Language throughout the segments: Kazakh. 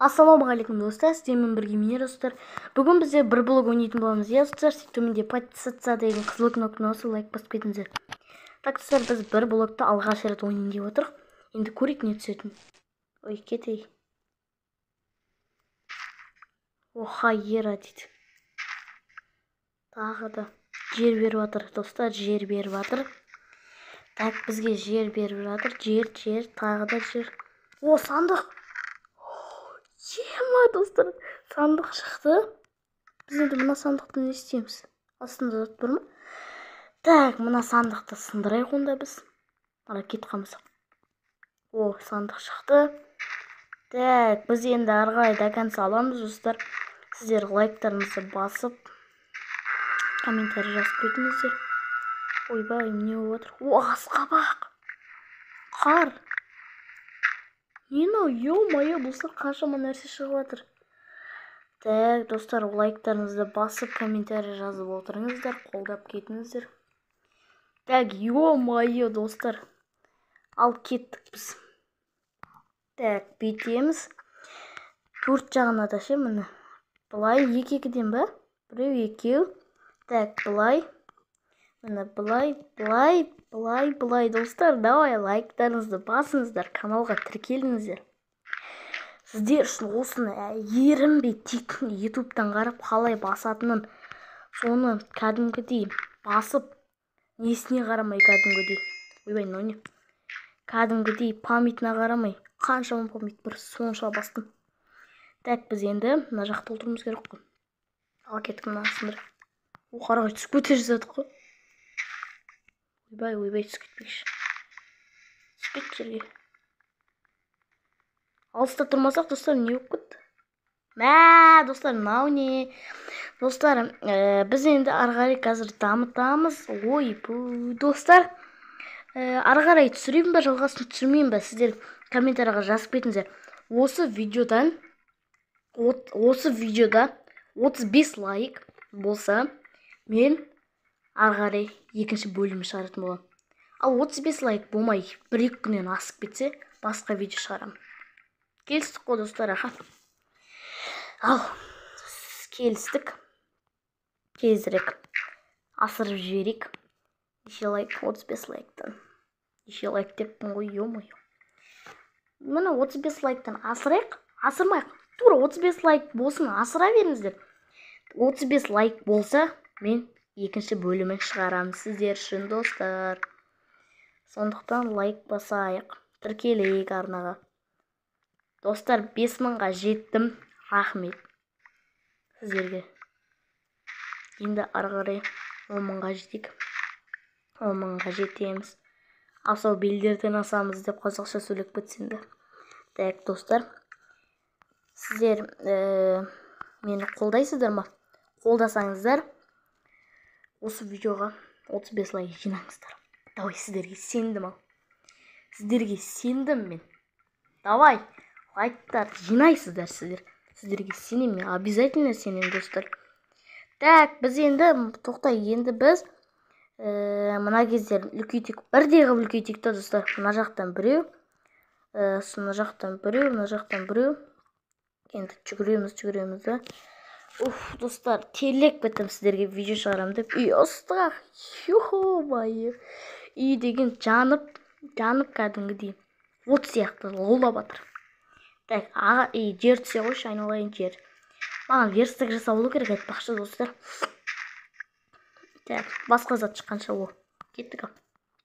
Ассалаумағалейкум, достар! Сіздермен бірге мен, достар. Бүгін бізде бір блок ойнайтын боламыз, иә, достар. Төменде «Подписаться» деген қызыл кнопканы басып, лайк басып кетіңіздер. Так, достар, біз бір блокты алғаш рет ойнайын деп отырмық. Енді көрейік не түсетінін. Ой, кетей. Оха, ера дейді. Тағы да жер беріп жатыр, достар, жер беріп жатыр. Так, бізге жер беріп жатыр. Жер, жер, тағы да жер. О, сандық! Ема, достар, сандық шықты. Біз енді мына сандықты не істейміз? Астында зат бар ма? Так, мына сандықты сындырайық онда біз. Ара кетіп қалмасақ. О, сандық шықты. Так, біз енді ары қарай до конца аламыз, достар. Сіздер лайктарыңызды басып, комментарий жазып кетіңіздер. Ойбай, не болып жатыр? О, асқабақ! Қар! Не мынау? Ё-моё, достар, қаншама нәрсе шығып жатыр. Так, достар, лайктарыңызды басып, комментарий жазып отырыңыздар, қолдап кетіңіздер. Так, ё-моё, достар. Ал кеттік біз. Так, бүйтеміз. Төрт жағына да ше, міне. Былай екі екіден ба? Біреу, екеу. Так, былай. Міне, былай, былай, былай, былай, достар. Давай, лайктарыңызды басыңыздар, каналға тіркеліңіздер. Сіздер үшін осыны ерінбей тек Ютубтан қарап, қалай басатынын, соны кәдімгідей басып, несіне қарамай кәдімгідей. Ойбай, мынау не? Кәдімгідей памятына қарамай, қаншама память бар, сонша бастым. Так, біз енді мына жақты толтыруымыз керек қой. Ал кеттік, мына сындыр. О, қарағай, түсіп кете жаздадық қой. Ойбай, ойбай, түсіп кетпейікші. Түсіп кетті жерге. Алыста тұрмасақ, достар, не болып кетті? Мә, достар, мынау не? Достар, біз енді ары қарай қазір дамытамыз. Ой, достар, ары қарай түсірейін ба, жалғасын түсірмеймін ба? Сіздер комментарийға жазып кетіңіздер. Осы видеода 35 лайк болса, мен ары қарай екінші бөлім шығаратын боламын. Ал 35 лайк болмай, бір-екі күннен асып кетсе, басқа видео шығарамын. Келістік қой, достар, аха. Ал, келістік. Тезірек асырып жіберейік. Неше лайк? 35 лайктан. Неше лайк деппін ғой, ё-моё. Міне, 35 лайктан асырайық, асырмайық. Тура 35 лайк болсын, асыра беріңіздер. 35 лайк болса, мен екінші бөлімін шығарамын сіздер үшін, достар. Сондықтан лайк басайық, тіркелейік арнаға. Достар, 5000-ға жеттім. Рахмет сіздерге. Енді ары қарай 10 000-ға жетейік. 10 000-ға жетеміз. Асау белдерден асамыз деп қазақша сөйлеп кетсем де. Так, достар. Сіздер мені қолдайсыздар ма? Қолдасаңыздар, осы видеоға 35 лайк жинаңыздар. Давай, сіздерге сендім ал. Сіздерге сендім мен. Давай, лайктар жинайсыздар сіздер. Сіздерге сенемін мен, обязательно сенемін, достар. Так, біз енді, тоқтай, енді біз мына кездер үлкейтейік, бірдей қылып үлкейтейік та, достар. Мына жақтан біреу, мына жақтан біреу, мына жақтан біреу. Енді жүгіреміз, жүгіреміз да. Уф, достар, терлеп кеттім сіздерге видео шығарамын деп. Үй ыстық, ё-моё. Үй деген жанып, жанып, кәдімгідей от сияқты лаулап жатыр. Так, аға, и жер түсе қойшы, айналайын, жер. Маған верстак жасап алу керек, айтпақшы, достар. Так, басқа зат шыққанша, о, кеттік ал.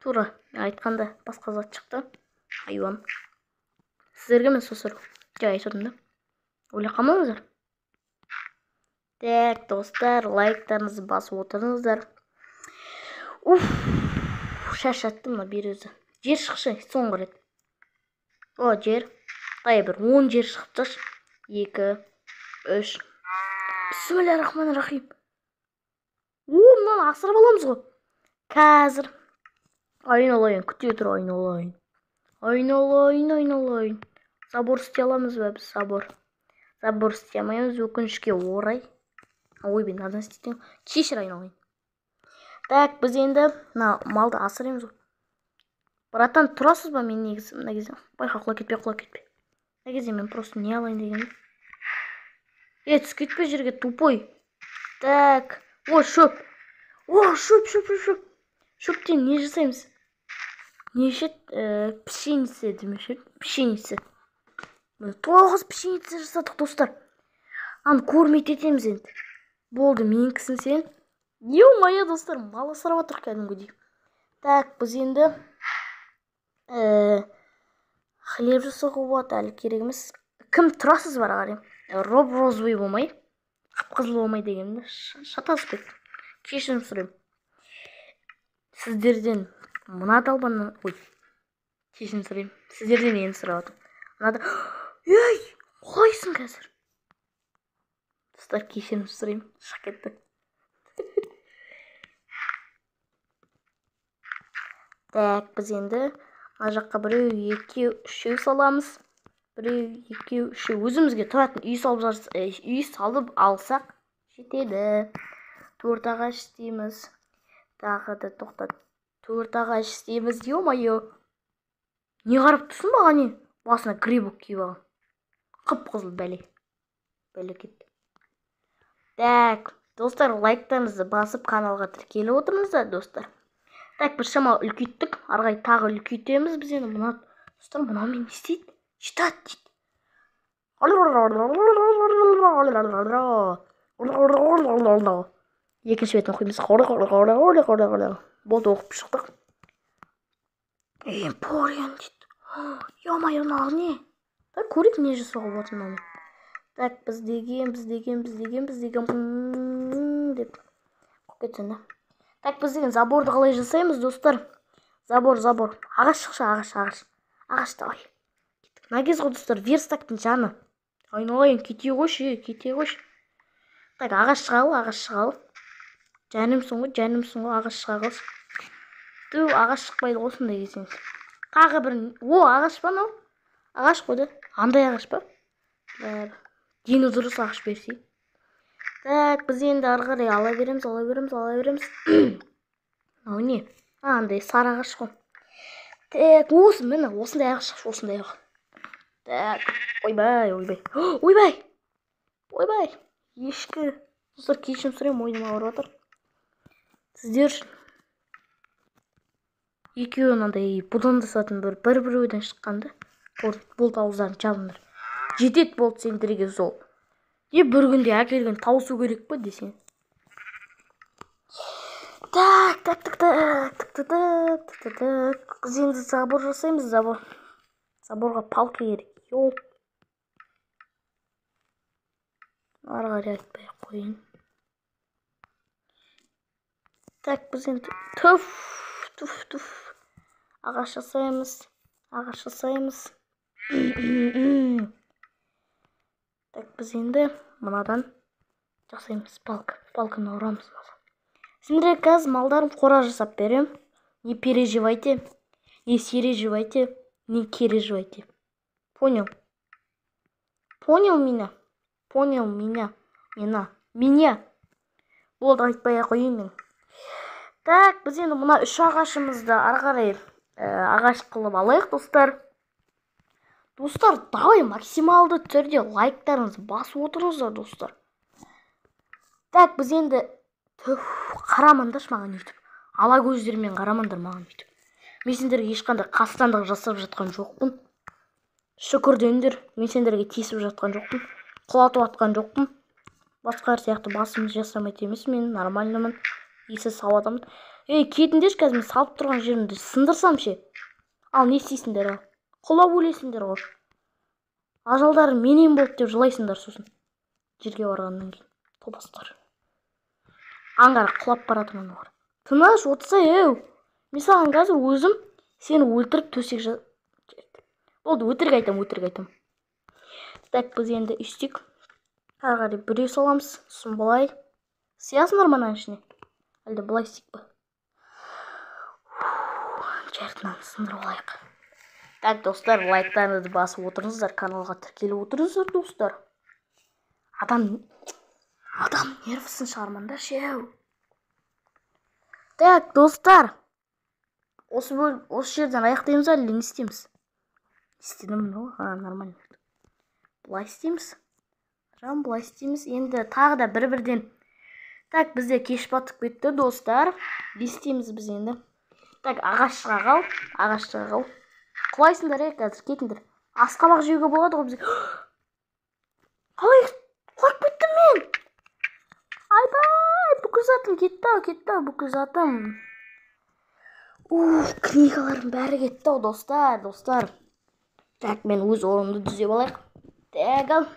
Тура айтқанда басқа зат шықты. Айуан. Сіздерге мен сосын жай айтып да. Ойлап қалмаңыздар. Так, достар, лайктарыңызды басып отырыңыздар. Уф, шаршатты мына бер өзі. Жер шықшы соңғы рет. О, жер. Дай, бір 10 жер шығып тұршы. Екі, үш. Бисмилля рахмани рахим. О, мынаны асырап аламыз ғой. Қазір. Айналайын, күте тұр, айналайын. Айналайын, айналайын. Забор істей аламыз ба біз, забор? Забор істей алмаймыз, өкінішке орай. Ойбай, мынадан істейтін. Кешір, айналайын. Так, біз енді мына малды асыраймыз ғой. Братан, тұрасыз ба? Мен негізі мына кезде, байқа, құлап кетпе, құлап кетпе. Мына кезде мен просто не алайын дегенім. Түсіп кетпе жерге, тупой. Так, о, шөп. О, шөп, шөп, шөп, шөп. Шөптен не жасаймыз? Неше, пшеница демекші, пшеница. 9 пшеница жасадық, достар. Аны көрмей кетеміз енді. Болды, менікісің сен. Ё-моё, достар, мал асырап жатырық кәдімгідей. Так, біз енді хлеб жасауға болады, әлі керек емес. Кім тұрасыз бар қарай? Роб розовый болмай, қып-қызыл болмай дегенді шатасып кеттім. Кешірім сұраймын. Сіздерден мына далбаны, ой, кешірім сұраймын. Сіздерден енді сұрап жатырмын. Мынада, ей, қалайсың қазір? Достар, кешірім сұраймын, шығып кетті. Так, біз енді мына жаққа біреу, екеу, үшеу саламыз. Біреу, екеу, үшеу. Өзімізге тұратын үй салып үй салып алсақ жетеді. 4 ағаш істейміз. Тағы да тоқтат. 4 ағаш істейміз. Ё-моё. Не қарап тұрсың маған, не? Басына грибок киіп алған. Қып-қызыл бәле. Бәле кетті. Так, достар, лайктарыңызды басып каналға тіркеліп отырыңыздар, достар. Так, бір шамалы үлкейттік. Ары қарай тағы үлкейтеміз біз енді. Мына, достар, мынаумен не істейді? Читать дейді. Екінші бетін оқимыз. Болды, оқып шықтық. Эмпорион дейді. Ё-моё, мынау не? Так, көрейік не жасауға болады мынаумен. Так, біз деген, біз деген, біз деген, біз деген деп қойып кетсін да. Так, біз деген заборды қалай жасаймыз, достар? Забор, забор. Ағаш шықшы, ағаш, ағаш. Ағаш давай. Кеттік. Мына кез ғой, достар, верстактың жаны. Айналайын, кете қойшы, кете қойшы. Так, ағаш шығалы, ағаш шығалы. Жанымсың ғой, жанымсың ғой, ағаш шыға қалшы. Ту, ағаш шықпайды ғой осындай кезден. Тағы бір, о, ағаш па мынау? Ағаш қой да. Андай ағаш па? Дені дұрыс ағаш берсей. Так, біз енді ары қарай ала береміз, ала береміз, ала береміз. Мынау не? Андай сары ағаш қой. Так, осы міне, осындай ағаш, осындай ағаш. Так, ойбай, ойбай. Ойбай! Ойбай! Ешкі. Достар, кешірім сұраймын, мойным ауырып жатыр. Сіздер үшін екеуі мынандай будандасатын бір-біреуден шыққан да. Болды, ауыздарын жабыңдар. Жетеді болды сендерге сол. Не бір күнде әкелген тауысу керек па десең. Так, так, так, так, так, так, так, так, так. Біз енді забор жасаймыз, забор. Заборға палка керек. Йоу. Ары қарай айтпай ақ қояйын. Так, біз енді туф, туф, туф. Ағаш жасаймыз, ағаш жасаймыз. Так, біз енді мынадан жасаймыз палка. Палканы ұрамыз. Сендерге қазір малдарым қора жасап берем. Не переживайте, не сереживайте, не кереживайте. Понял? Понял меня? Понял меня? Меня. Меня. Болды, айтпай ақ қояйын мен. Так, біз енді мына үш ағашымызды ары қарай ағаш қылып алайық, достар. Достар, давай максималды түрде лайктарыңызды басып отырыңыздар, достар. Так, біз енді қарамаңдаршы маған өйтіп. Ала көздермен қарамаңдар маған өйтіп. Мен сендерге ешқандай қастандық жасап жатқан жоқпын. Шүкірдеңдер, мен сендерге тиісіп жатқан жоқпын. Құлатып жатқан жоқпын. Басқалар сияқты басым жасамайды емес, мен нормальнымын. Есі сау адаммын. Ей, кетіңдерші, қазір мен салып тұрған жерімді сындырсам ше. Ал не істейсіңдер ал? Құлап өлесіңдер ғой. Ажалдарың менен болды деп жылайсыңдар сосын. Жерге барғаннан кейін. Топастар. Аңғара құлап бара жатыр аналар. Тыныш отырса, еу. Мен саған қазір өзім сені өлтіріп төсек болды, өтірік айтам, өтірік айтам. Так, біз енді үстік. Ары қарай біреу саламыз, сосын былай. Сиясыңдар ма мынаның ішіне? Әлде былай істейік па? Жартынан сындырып алайық. Так, достар, лайктарыңызды басып отырыңыздар, каналға тіркеліп отырыңыздар, достар. Адам нервісін шығармаңдаршы, еу. Так, достар. Осы жерден аяқтаймыз әлде не істейміз? Істедім, ну, нормально. Былай істейміз. Жан былай істейміз. Енді тағы да бір-бірден. Так, бізде кеш батып кетті, достар. Не істейміз біз енді? Так, ағашқа қал, ағашқа қал. Құлайсыңдар, е, қазір кетіңдер. Асқабақ жеуге болады ғой бізге. Қалай құлап кеттім мен? Айбай, бүкіл затым кетті ау, кетті ау, бүкіл затым. Уф, книгаларым бәрі кетті ау, достар, достар. Так, мен өз орнымды түзеп алайық. Так, ал.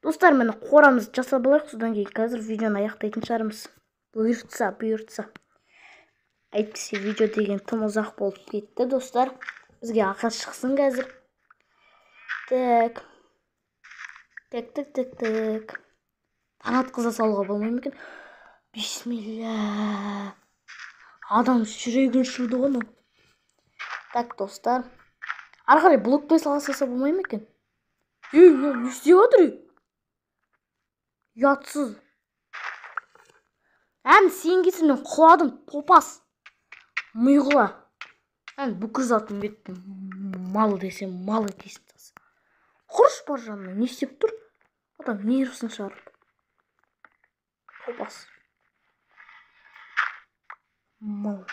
Достар, міне қорамызды жасап алайық, содан кейін қазір видеоны аяқтайтын шығармыз. Бұйыртса, бұйыртса. Әйтпесе видео деген тым ұзақ болып кетті, достар. Бізге ағаш шықсын қазір. Так. Так, так, так, так. Таң атқыза салуға болмай ма екен? Бисмилля. Адам жүрегін шуды ғой мынау. Так, достар. Ары қарай блокпен сала салса болмай ма екен? Ей, мынау не істеп жатыр, ей? Ұятсыз. Ән, сен кесірінен құладым, топас. Миғұла. Ән, бүкіл затым кетті. Мал десем, мал етесің. Құрыш бар жанына, не істеп тұр? Адам нервісін шығарып. Топас. Мал.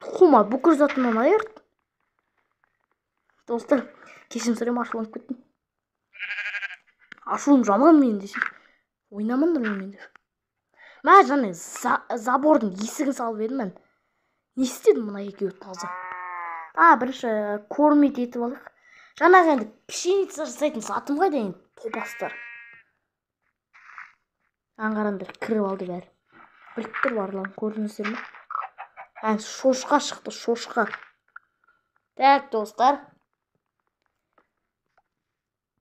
Тұқыма бүкіл затымнан айырды. Достар, кешірім сұраймын, ашуланып кеттім. Ашуым жаман менің десем. Ойнамаңдар менімен деп. Мә, жаңа забордың есігін салып едім мен. Не істедім мына екеуі таза? А, бірінші кормить етіп алайық. Жаңағы енді пшеница жасайтын затым қайда енді, топастар. Аңғараңдар, кіріп алды бәрі. Біліп тұр барлығын, көрдіңіздер ме? Ән, шошқа шықты, шошқа. Так, достар.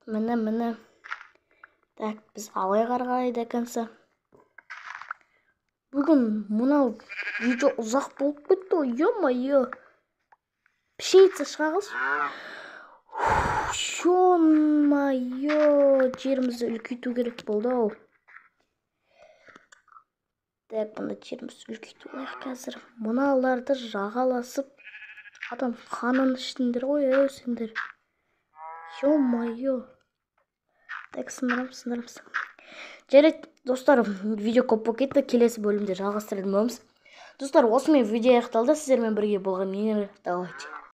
Міне, міне. Так, біз алайық ары қарай до конца. Бүгін мынау видео ұзақ болып кетті ғой, ё-моё. Пшеница шыға қалшы. Ё-моё, жерімізді үлкейту керек болды ау. Так, мына жерімізді үлкейтіп алайық қазір. Мыналарды жағаласып, адам қанын іштіңдер ғой, ей, сендер. Ё-моё. Так, сындырамыз, сындырамыз. Жарайды, достар, видео көп болып кетті. Келесі бөлімде жалғастыратын боламыз. Достар, осымен видео аяқталды. Сіздермен бірге болған мен, давайте.